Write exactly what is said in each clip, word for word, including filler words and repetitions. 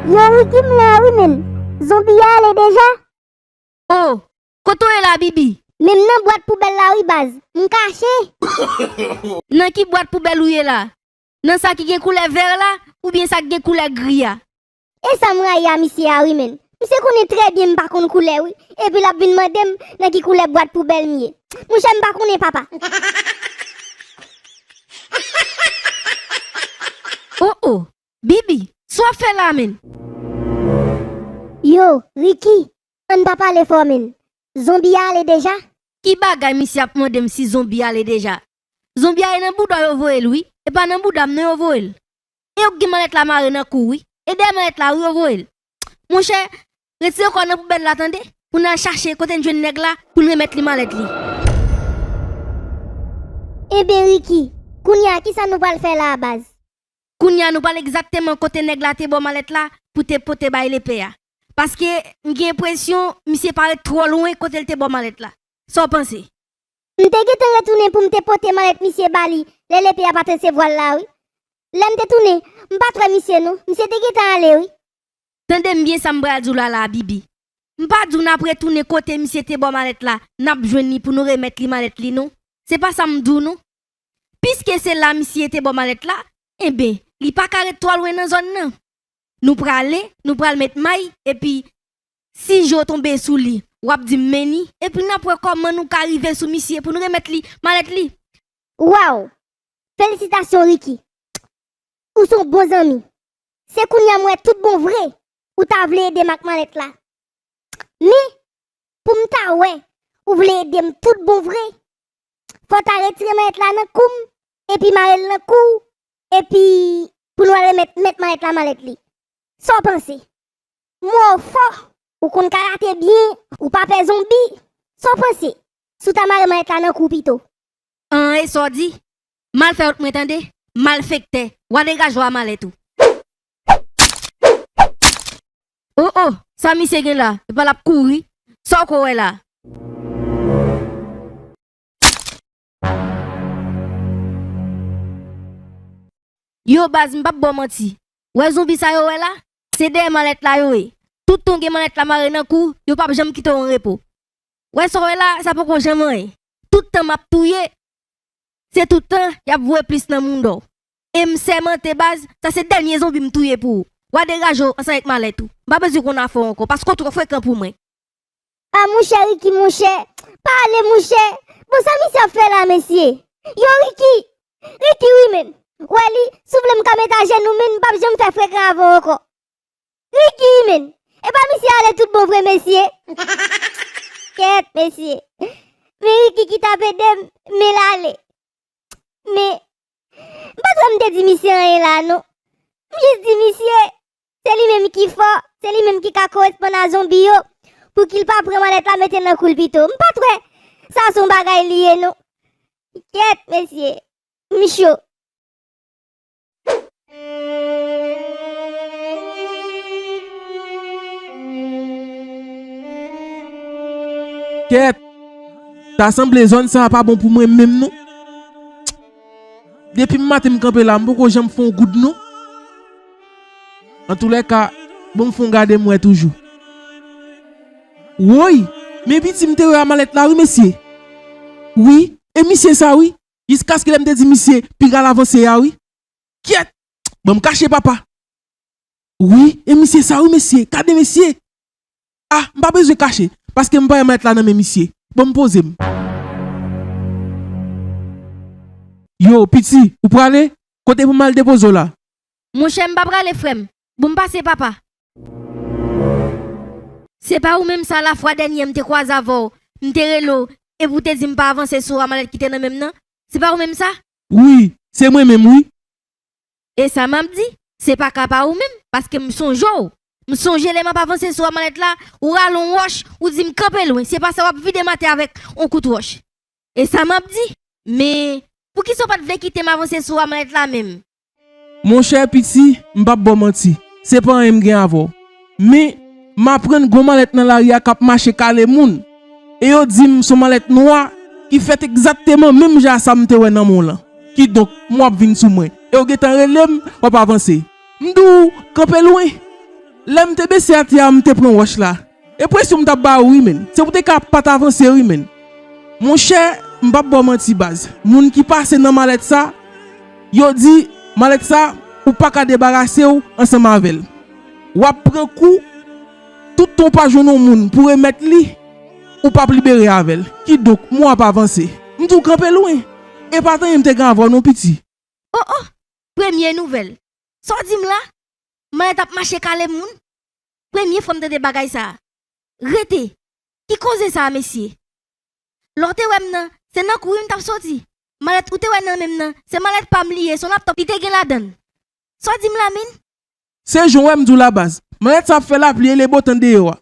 Yo, Ricky, m la wi, menn. Zonbi a ale deja. Oh, kote w ye la, Bibi? Menm nan bwat poubèl la wi, baz. M kache. Nan ki bwat poubèl ou ye la? Nan sa ki gen koulè vè la, oubyen sa ki gen koulè gri a? E sa m rayi a misye a wi, menn. Misye konnen trè byen m pa konn koulè wi. Epi l ap vin mande m nan ki koulè bwat poubèl m ye. Monchè, m pa konnen, papa. Oh, oh. Bibi, sa w ap fè la, menn? Yo, Ricky, ann pa pale fò, menn. Zonbi a ale deja? Ki bagay misye ap mande m si zonbi a ale deja? Zonbi a ye nan bouda w yo voye l wi. E pa nan bouda m non yo voye l. E yo k gen malèt la mare nan kou w wi. E dèyè malèt la wi yo voye l. Monchè, retire kò w nan poubèl la tande. Pou n al chache kote n jwenn nèg la, pou n remèt li malèt li. Enben Ricky, kounye a kisa nou pral fè la a baz? Kounye a nou pral egzakteman kote nèg la te ba w malèt la pou te pote bay lepè a. Paske m gen enpresyon misye parèt twò lwen kote l te ba w malèt la. Sa w panse? M te gentan retounen pou m te pote malèt misye ba li lè lepè a pa t resevwa l la wi. Lè m te tounen, m pa t wè misye non. Misye te gentan ale wi. Tande m byen sa m pral di w la la a, Bibi. M pa di w n ap retounen kote misye te ba w malèt la, n ap jwenn li pou nou remèt li malèt li non. Se pa sa m di w non. Piske se la misye te ba w malèt la, enben, li pa ka ret twò lwen nan zòn nan. Nou prale, nou pral met may, epi si je w tonbe sou li, w ap di m men ni, epi n ap wè kòman nou ka rive sou misye pou nou remèt li malèt li. Waw! Felisitasyon Ricky. Ou se yon bon zanmi. Se kounye a m wè tout bon vre ou ta vle ede m ak malèt la. Men, pou m ta wè ou vle ede m tout bon vre, fò w ta retire malèt la nan kou m, epi mare l nan kou w, epi pou nou al remèt mèt malèt la malèt li. Sa w panse? M wè w fò, ou konn karate byen, ou pa pè zonbi. Sa w panse? Si w ta mare malèt la nan kou w pito. An, e sa w di? Mal fè wont mwen tande, malfektè, w a degaje w a malèt ou. Oh, oh, sa misye gen la? Epa l ap kouri. Sa w ko wè la? Yo baz, m p ap ba w manti. Wè zonbi sa yo wè la? Se dèyè malèt la yo ye. Tout tan w gen malèt la mare nan kou w, yo p ap janm kite w an repo. Wè sa w wè la, sa poko janm anyen. Tout tan m ap touye, se tout tan y ap voye plis nan mounda w. E m sèmante baz, sa se dènye zonbi m touye pou ou. W a degaje w ansanm ak malèt ou. M pa bezwen konn afè w ankò, paske w twò frekan pou mwen. A monchè Ricky monchè, pale monchè. Bon sa misye ap fè la mesye? Yo Ricky, Ricky wi menn. Wè li, si w vle m ka met ajenou menn, m p ap janm fè frekan avè w ankò. Ricky menn, e pa misye ale tout bon vre mesye? Kèt mesye. Men Ricky ki t ap ede m, men l ale. Men, m pa t wè m te di misye anyen la non. M jis di misye, se li menm ki fò, se li menm ki ka koresponn a zonbi yo, pou ki l pa pran malèt la mete nan kou l pito. M pa t wè sa se yon bagay li ye non. Kèt mesye, m cho. Kèt! Ta sanble zòn sa a pa bon pou mwen menm non. Depi m maten m kanpe la, m poko janm fè yon goud non. Antoulèka, bon m fè yon gade m wè toujou. Woy! Men piti m te wè a malèt la wi mesye. Wi, e misye sa wi. Jiskaske lè m te di misye piga l avanse a wi. Kyèt! Ban m kache papa. Wi, e misye sa wi mesye, gade mesye. Ah, m pa bezwen kache, paske m pa wè malèt la nan men misye. Ban m poze m. Yo, piti, ou prale? Kote pou m al depoze w la? Monchè, m pa prale frè m. Bon, m pase papa. Se pa ou menm sa lafwa dènyè m te kwaze avè w, m te rele w, epi w te di m pa avanse sou a malèt ki te nan men m nan? Se pa ou menm sa? Wi, se mwen menm wi. E sa m ap di, se pa ka pa ou menm, paske m sonje w. M sonje lè m ap avanse sou a malèt la, ou rale yon wòch, ou di m kanpe lwen, se pa sa w ap vide m atè avèk yon kout wòch. E sa m ap di, men poukisa w pa t vle kite m avanse sou a malèt la menm? Monchè piti, m p ap ba w manti, se pa anyen m gen avè w. Men, m aprann gon malèt nan lari a k ap mache kale moun. E yo di m s on malèt nwa ki fèt egzakteman menm jan a sa m te wè nan men w lan. Kidonk, m w ap vin sou mwen. E w gentan rele m, w ap avanse. M di w, kanpe lwen. Lè m te bese atè a, m te pran wòch la. E presyon m t ap ba ou wi, menn. Se pou te ka pa t avanse wi, menn. Monchè, m p ap ba w manti, baz. Moun ki pase nan malèt sa, yo di, malèt sa, ou pa ka debarase w ansanm avè l. W ap pran kou, tout tan w pa jwenn yon moun pou remèt li, ou p ap libere avè l. Kidonk, mwen ap avanse. M di w kanpe lwen. E pa t anyen m te gen avè w non, piti. Oh, oh! Premye nouvèl. Sa w di m la? Malèt ap mache kale moun? Premye fwa m tande bagay sa a. Rete! Ki koze sa a, mesye? Lè w te wè m nan, se nan kou wi m t ap soti. Malèt ou te wè nan men m nan, se malèt pa m li ye, se yon laptòp li te gen ladan l. Sa w di m la, menn? Se jan w wè m di w la, baz. Malèt sa ap fè lapli e lebotan deyò a.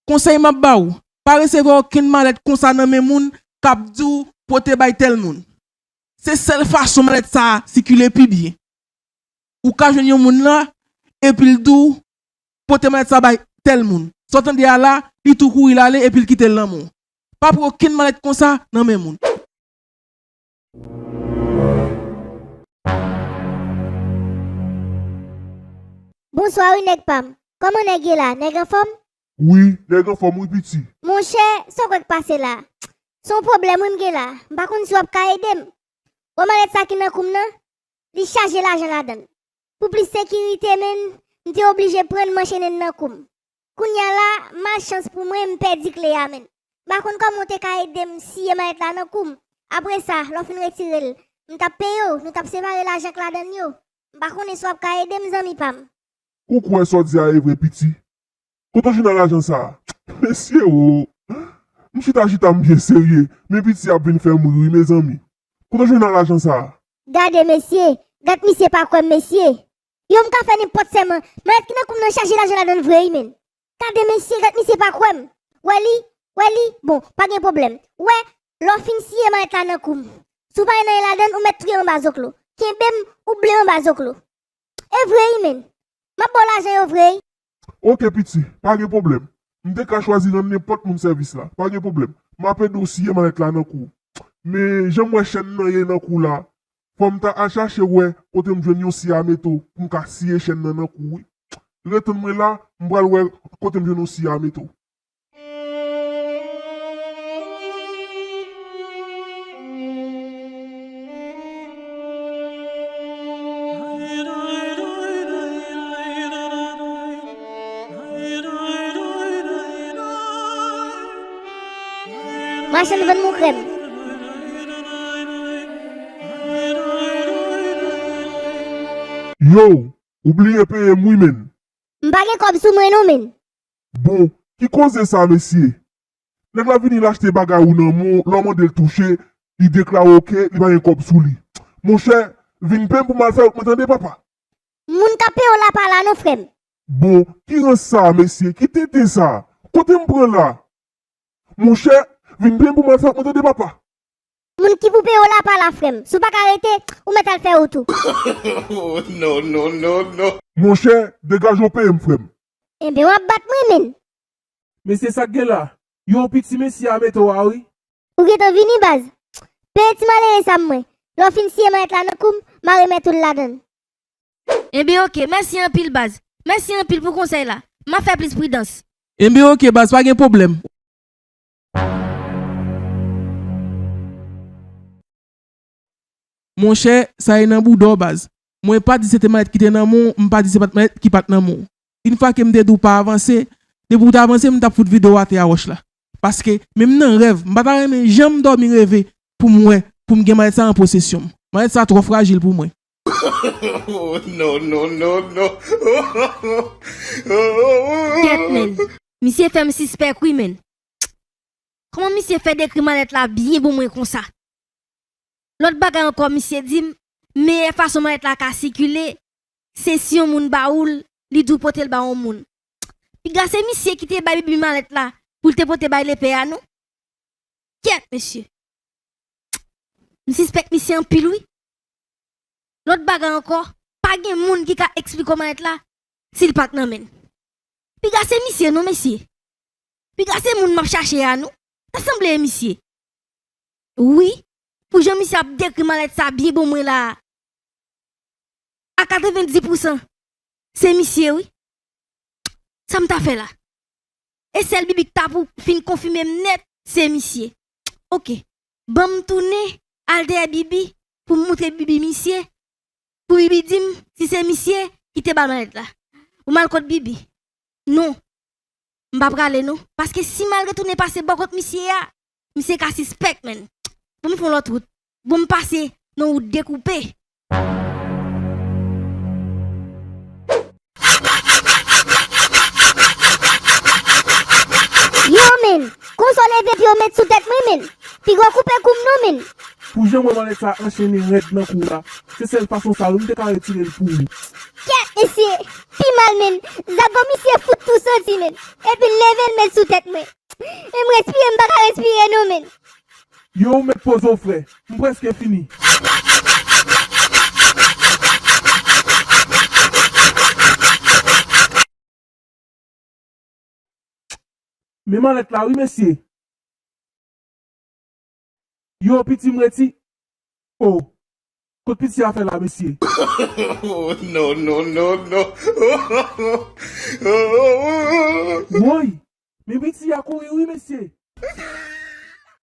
Konsèy m ap ba w, pa resevwa okenn malèt konsa nan men moun k ap di w pote bay tèl moun. Se sèl fason malèt sa a sikile pi byen. Ou ka jwenn yon moun la, epi l di w pote malèt sa bay tèl moun. Sa w tande a la, li tou kouri l ale epi l kite l nan men w. Pa pran okenn malèt konsa nan men moun. Bonswa wi nèg pa m. Kòman nèg ye la? Nèg anfòm? Wi, nèg anfòm wi piti. Monchè, sa w kwè k pase la? Se yon pwoblèm wi m gen la. M pa konn si w ap ka ede m. Wè malèt sa ki nan kou m nan? Li chaje lajan ladan l. Pou plis sekirite, menn, m te oblije pran l m anchene l nan kou m. Kounye a la, malchans pou mwen, m pèdi kle a, menn. M pa konn kòman w te ka ede m siye malèt la nan kou m. Apre sa, lè w fin retire l, m t ap peye w, nou t ap separe lajan k ladan l yo. M pa konnen si w ap ka ede m, zanmi pa m. Ou kwè sa w di a e vre, piti? Kote w jwenn lajan sa a? Mesye o! M chita chita m byen serye, men piti ap vin fè m ri wi mezanmi. Kote w jwenn lajan sa a? Gade mesye, gad misye pa kwè m mesye. Yo m ka fè nenpòt sèman, malèt ki nan kou m nan chaje lajan ladan l vre wi menn. Gade mesye, gad misye pa kwè m. Wè li, wè li, bon, pa gen pwoblèm. Wè, lè w fin siye malèt la nan kou m, si w pa gen anyen ladan l, ou mèt touye m anba zoklo. Kenbe m, ou ble m anba zoklo. E vre wi menn. M ap ba w lajan yo vre wi. Oke piti, pa gen pwoblèm. M te ka chwazi rann nenpòt moun sèvis la, pa gen pwoblèm. M ap ede w siye malèt la nan kou w. Men jan m wè chèn nan ye nan kou w la, fò m ta al chache wè kote m jwenn yon si a meto pou m ka siye chèn nan nan kou w wi. Ret tann mwen la, m pral wè kote m jwenn yon si a meto. Machann vann mou krèm. Yo, ou bliye peye m wi menn. M pa gen kòb sou mwen non menn. Bon, ki koze sa mesye? Nèg la vini l achte bagay ou nan men w, lè w mande l touche, li deklare oke, li pa gen kòb sou li. Monchè, vin peye m pou m al fè wout mwen tande papa. Moun k ap peye w la pa la non frè m. Bon, ki rans sa mesye, ki tenten sa? Kote m pran la? Monchè, vin peye m pou m al fè wout mwen tande papa. Moun ki pou peye w la pa la frè m. Si w pa ka rete, ou mèt al fè wout ou. Oh, non, non, non, non. Monchè, degaje w peye m frè m. Enben w ap bat mwen menn. Mesye sa k gen la? Yon piti mesye a mete w a wi. Ou gentan vini baz. Peye ti malere sa m mwen. Lè w fin siye malèt la nan kou m, m a remèt ou l ladan l. Enben oke, mèsi anpil baz. Mèsi anpil pou konsèy la. M ap fè plis pridans. Enben oke baz, pa gen pwoblèm. Monchè, sa ye nan bouda w baz. Mwen pa di se te malèt ki te nan men w, m pa di se pa t malèt ki pa t nan men w. Yon fwa ke m te di w pa avanse, depi w t avanse, m t ap fout vide w atè a wòch la. Paske, menm nan rèv, m pa ta renmen janm dòmi reve pou m wè, pou m gen malèt sa an posesyon m. Malèt sa twò frajil pou mwen. Oh, non, non, non, non. Gèt menn. Misye fè m sispèk wi menn. Kòman misye fè dekri malèt la byen pou mwen konsa? Lòt bagay ankò, misye di m, meyè fason malèt la ka sikile, se si yon moun ba ou l, li di w pote l ba yon moun. Piga se misye ki te bay Bibi malèt la pou l te pote bay lepè a non. Kyèt mesye. M sispèk misye anpil wi. Lòt bagay ankò, pa gen moun ki ka eksplike w malèt la si l pa t nan men l. Piga se misye non mesye. Piga se moun m ap chache a non. Ta sanble e misye. Wi, pou jan misye ap dekri malèt sa byen bon mwen la a. A katrevenndis pousan, se misye wi. Sa m ta fè la? E sèl Bibi k ta pou fin konfime m nèt, se misye. Oke. Ban m tounen al dèyè Bibi pou m moutre Bibi misye, pou Bibi di m si se misye ki te ba l malèt la. Ou m al kot Bibi. Non. M pa prale non. Paske si m al retounen pase bò kot misye a, misye ka sispèk, menn. Bon, m fè yon lòt wout. Bon, m pase nan wout dekoupe. Yo, menn, konsa w leve pye w met sou tèt mwen, menn. Piga w koupe kou m non, menn. Pou jan m wè malèt sa anchennen rèd nan kou w la, se sèl fason sa wi m te ka retire l pou ou. Kèt, mesye, pi mal, menn. Zago misye fout tou santi, menn. Epi l leve l met sou tèt mwen. E m respire, m pa ka respire non, menn. Yo, ou mèt poze w frè, m prèske fini. Men malèt la wi mesye. Yo, piti m reti. Oh. Kot piti a fè la mesye? Oh, no, no, no, no. Woy, men piti a kouri wi mesye.